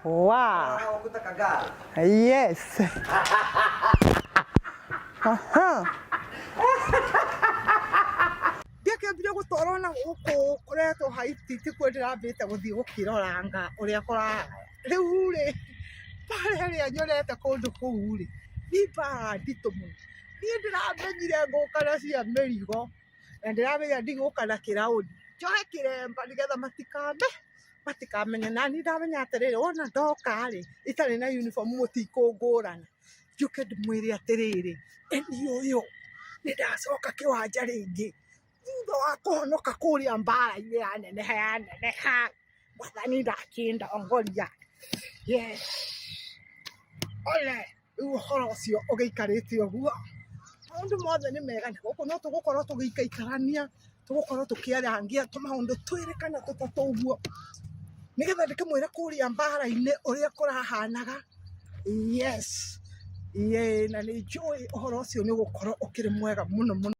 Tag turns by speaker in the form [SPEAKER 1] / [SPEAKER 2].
[SPEAKER 1] Wow. Yes. Aha. Ndiakĩambire gũtwarwo na gũkũ kũretwo Haiti tikuo ndĩrambĩte gũthiĩ gũkĩroranga ũrĩa kũrahana. Rĩu rĩ, mbara ĩrĩa nyonete kũndũ kũu rĩ, nĩ mbara nditũ mũno. Niĩ ndĩramenyire ngũka na cia mĩrigo, na ndĩramenya ndigũka na kĩraũni, njohe kĩremba nĩgetha matikame matikamenye. Na niĩ ndamenya atĩrĩrĩ, wona ndoka rĩ, itarĩ na uniform mũtikũngũrana. Njũke ndĩmwĩre atĩrĩrĩ, ĩni ũyũ nĩ ndacoka kĩwanja rĩngĩ, thutha wa kũhonoka kũrĩa mbara-inĩ yaneneha yaneneha, mwathani ndakĩndongoria. Yes. Ole. Rĩu ũhoro ũcio ũgĩikarĩte ũguo, maũndũ mothe nĩ mega na gũkũ no tũgũkorwo tũgĩikaikarania, tũgũkorwo tũkĩarangia tũmaũndũ twĩrĩ kana tũtatũ ũguo, nĩgetha ndĩkĩmwĩre kũrĩa mbara-inĩ ũrĩa kũrahanaga, yes, ĩĩ na nĩ njũĩ ũhoro ũcio nĩ ũgũkorwo ũkĩrĩ mwega mũno mũno.